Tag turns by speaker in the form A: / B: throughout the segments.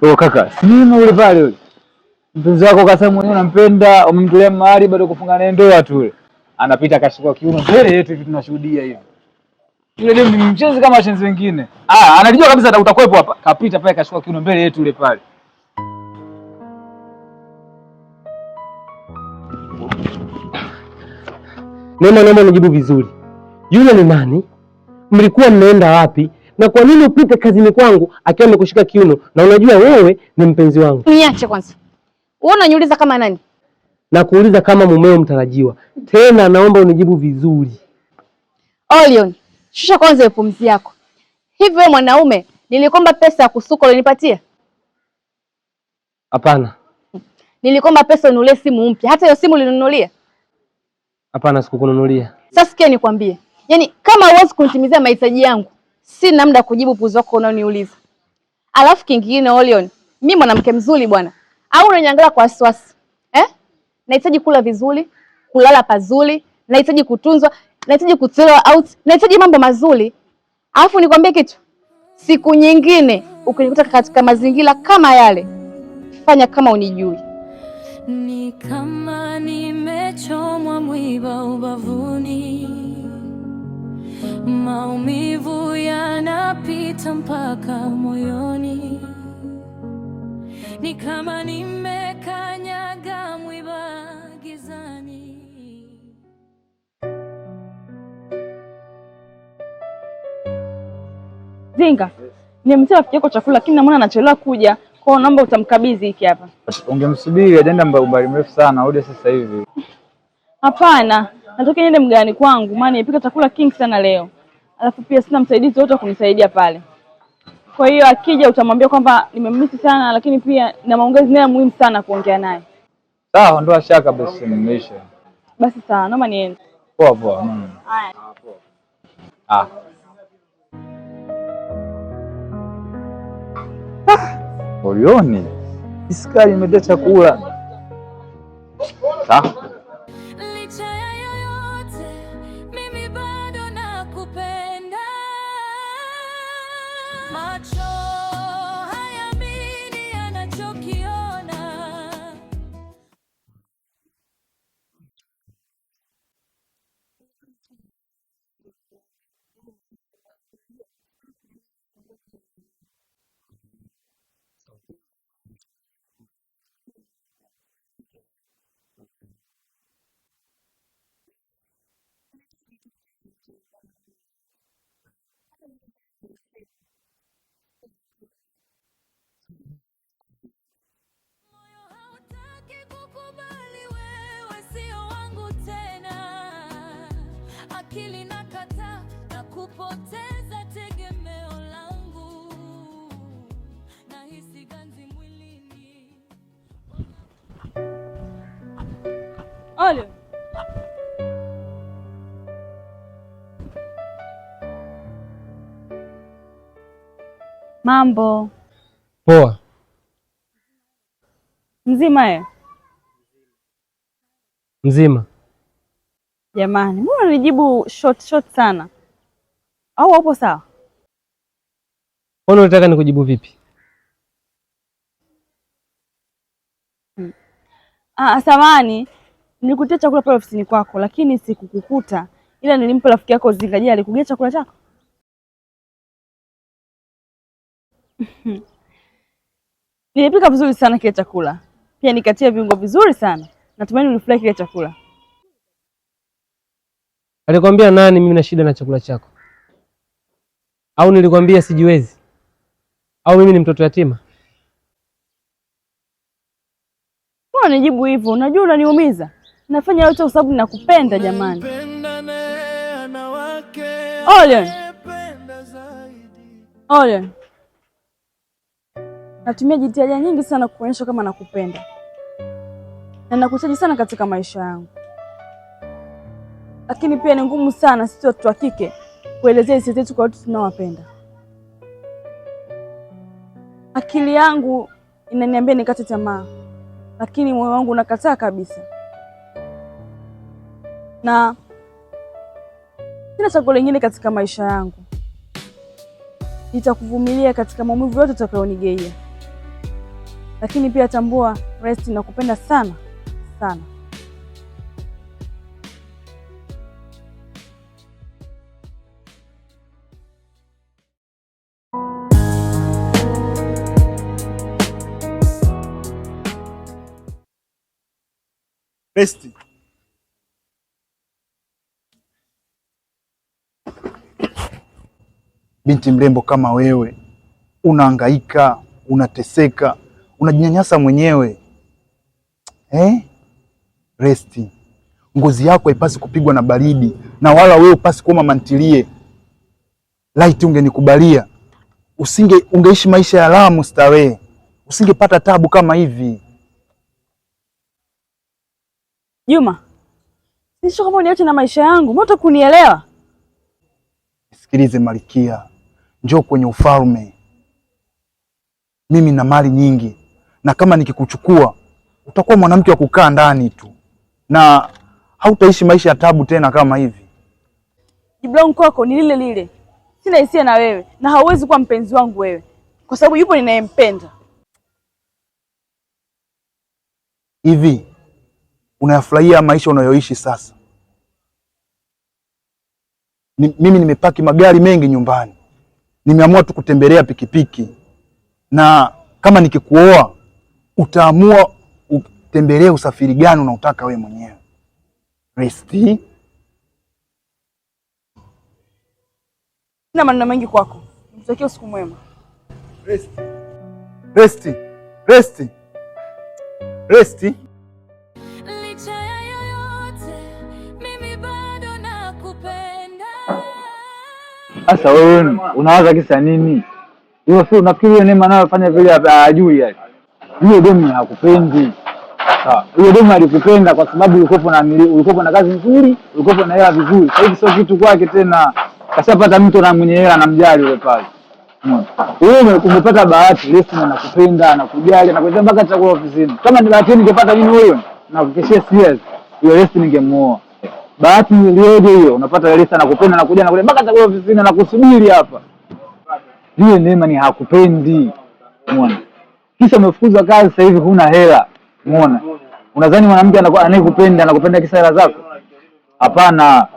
A: Oh kaka, si mimi ule pale yule. Mpenzi wako kasema mwenyewe unampenda, umemtolea mahari bado kufunga naye ndoa tu yule. Anapita akashikwa kiuno mbele yetu hivi tunashuhudia hivi. Yule demu ni mchezi kama washenzi wengine. Ah, analijua kabisa utakuwepo hapa. Kapita pale kashikwa kiuno mbele yetu yule pale.
B: Neema, naomba unijibu vizuri. Yule ni nani? Mlikuwa mnaenda wapi? Na kwa nini upite kazini kwangu akiwa amekushika kiuno na unajua wewe ni mpenzi wangu?
C: Niache kwanza. Wewe unaniuliza kama nani?
B: Na kuuliza kama mumeo mtarajiwa. Tena naomba unijibu vizuri.
C: Olion, shusha kwanza pumzi yako. Hivi wewe mwanaume, nilikomba pesa ya kusuka ulinipatia?
B: Hapana.
C: Nilikomba pesa ununulie simu mpya. Hata hiyo simu ulinunulia?
B: Hapana, sikukununulia.
C: Sasa sikia nikwambie. Yaani kama huwezi kunitimizia mahitaji yangu, sina muda kujibu puzi wako unaoniuliza. Alafu kingine Olion, mimi mwanamke mzuri bwana. Au unaniangalia kwa wasiwasi? Eh? Nahitaji kula vizuri, kulala pazuri, nahitaji kutunzwa, nahitaji kutolewa out, nahitaji mambo mazuri. Alafu nikwambie kitu, siku nyingine ukinikuta katika mazingira kama yale, fanya kama unijui.
D: Ni kama nimechomwa mwiba ubavuni, maumivu yanapita mpaka moyoni, ni kama nimekanyaga mwiba gizani.
E: Zinga, nimemtia rafiki yako chakula lakini namuona anachelewa kuja. Kwa hiyo naomba utamkabidhi hiki hapa.
A: Ungemsubiri ajaenda umbali mrefu sana, uje sasa hivi.
E: Hapana, nataka niende mgawani kwangu maana nimepika chakula kingi sana leo. Alafu pia sina msaidizi wote wa kunisaidia pale. Kwa hiyo akija utamwambia kwamba nimemmisi sana, lakini pia na maongezi naye muhimu sana kuongea naye.
A: Sawa, ondoa shaka basi nimeisha.
E: Basi sawa, naomba niende.
A: Poa poa.
E: Haya.
A: Ah. Orioni, iskari imetea chakula. Sawa.
D: Licha ya yoyote, mimi bado nakupenda. Macho hayaamini yanachokiona. Moyo hautaki kukubali wewe sio wangu tena. Akili nakataa na kupoteza tegemeo langu. Nahisi ganzi mwilini.
E: Ole. Mambo.
B: Poa.
E: Mzima ye?
B: Mzima.
E: Jamani, mbona unanijibu short short sana? Au upo sawa?
B: Kwani unataka nikujibu vipi?
E: Ah, samahani. Nilikutia chakula pale ofisini kwako lakini sikukukuta. Ila nilimpa rafiki yako Zinga. Je, alikugia chakula chako? Nilipika vizuri sana kile chakula. Pia nikatia viungo vizuri sana. Natumaini ulifurahi kile chakula.
B: Alikwambia nani mimi na shida na chakula chako? Au nilikwambia sijiwezi? Au mimi ni mtoto yatima?
E: Mbona unijibu hivyo? Unajua unaniumiza. Nafanya yote kwa sababu ninakupenda jamani. Ole. Ole. Natumia jitihada nyingi sana kuonyesha kama nakupenda na nakuhitaji sana katika maisha yangu, lakini pia ni ngumu sana sisi watoto wa kike kuelezea hisia zetu kwa watu tunaowapenda. Akili yangu inaniambia nikate tamaa, lakini moyo wangu unakataa kabisa, na sina chaguo lingine katika maisha yangu. Nitakuvumilia katika maumivu yote utakayonigeia. Lakini pia tambua Rest, nakupenda sana sana.
F: Resti, binti mrembo kama wewe unahangaika, unateseka, unajinyanyasa mwenyewe eh? Resti, ngozi yako haipasi kupigwa na baridi na wala wewe upasi kuwa mama ntilie. Laiti ungenikubalia ungeishi maisha ya raha mustarehe, usingepata tabu kama hivi.
E: Juma, sio kama uniache na maisha yangu, mbona kunielewa?
F: Nisikilize Malikia, njoo kwenye ufalme. Mimi na mali nyingi, na kama nikikuchukua utakuwa mwanamke wa kukaa ndani tu na hautaishi maisha ya tabu tena kama hivi.
E: Jibu langu kwako ni lile lile, sina hisia na wewe na hauwezi kuwa mpenzi wangu wewe, kwa sababu yupo ninayempenda.
F: Hivi unayafurahia maisha unayoishi sasa? Mimi nimepaki magari mengi nyumbani, nimeamua tu kutembelea pikipiki, na kama nikikuoa utaamua utembelee usafiri gani unaotaka wewe mwenyewe. Resti,
E: Sina maneno mengi kwako, nikutakia usiku mwema.
F: Resti, Resti, Resti, Resti.
D: Licha ya yoyote, mimi bado nakupenda.
A: Sasa wewe unawaza kisa nini? Hiyo sio unafikiri yule Neema anayofanya vile hajui yale. Yule demu hakupendi. Sawa. Yule demu alikupenda kwa sababu ulikuwa na kazi nzuri, ulikuwa na hela vizuri. Sasa hivi sio kitu kwake tena. Kashapata mtu na mwenye hela anamjali yule pale. Umeona? Wewe umepata bahati, Lesi anakupenda, anakujali, anakuletea mpaka chakula ofisini. Kama ni bahati ningepata mimi huyo, na kuhakikishia serious, yule Lesi ningemuoa. Bahati nilioje hiyo, unapata Lesi anakupenda, anakuja, anakuletea mpaka chakula ofisini, anakusubiri hapa. Yule Neema ni hakupendi. Umeona? Kisha umefukuzwa kazi sasa hivi huna hela. Umeona? Unadhani mwanamke anayekupenda anakupenda kisa hela zako? Hapana.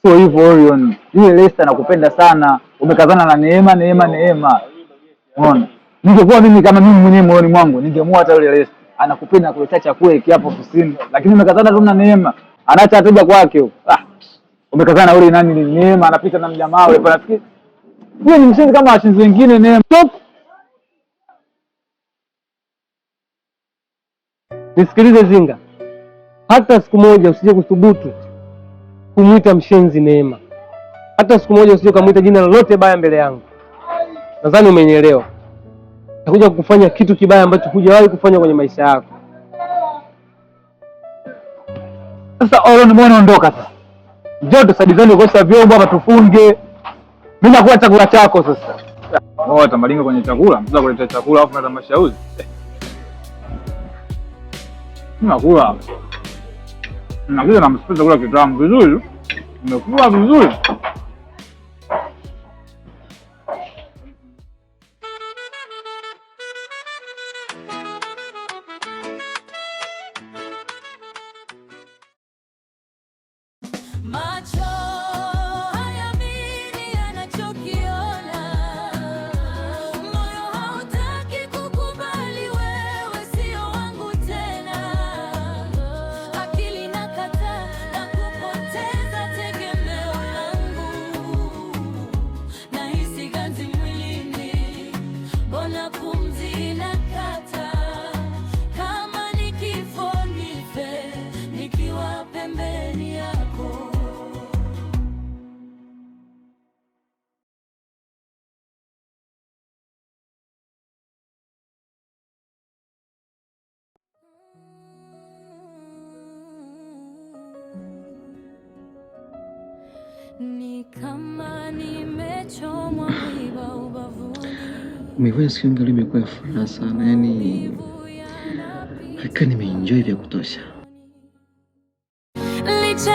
A: Sio hivyo Orion. Yule Lesta anakupenda sana. Umekazana na Neema, Neema, Neema. Umeona? Ningekuwa mimi kama mimi mwenyewe moyoni mwangu ningemuoa hata yule Lesta. Anakupenda kuletea chakula hiki hapo ofisini. Lakini umekazana tu na Neema. Anaacha wateja kwake huko. Ah. Umekazana yule nani ni Neema anapita na mjamaa yule pale nafikiri. Yule ni mshenzi kama washenzi wengine Neema. Stop.
B: Nisikilize Zinga, hata siku moja usije kuthubutu kumwita mshenzi Neema, hata siku moja usije ukamwita jina lolote baya mbele yangu. Nadhani umenielewa. Nitakuja kukufanya kitu kibaya ambacho hujawahi kufanya kwenye maisha yako.
A: Sasa Orion, mbona ondoka sasa? Njoo tusaidizane kuosha vyombo hapa tufunge. Mimi nakuwa chakula chako sasa. Oh, tamalinga kwenye chakula, mtu kuleta chakula afu na mashauzi. Mimi nakula. Nakula na msipe chakula kitamu vizuri. Nimekula vizuri.
D: Macho hayaamini yanachokiona, moyo hautaki kukubali wewe sio wangu tena. Akili nakataa na kupoteza tegemeo langu, nahisi ganzi mwilini, mbona pumzi inakata? Kama ni kifo nife nikiwa pembeni yako. Ni kama nimechomwa mwiba ubavuni,
G: Umefanya siku yangu leo imekuwa ya furaha sana, yaani
D: maumivu
G: hakika nimeenjoy vya kutosha.
D: Licha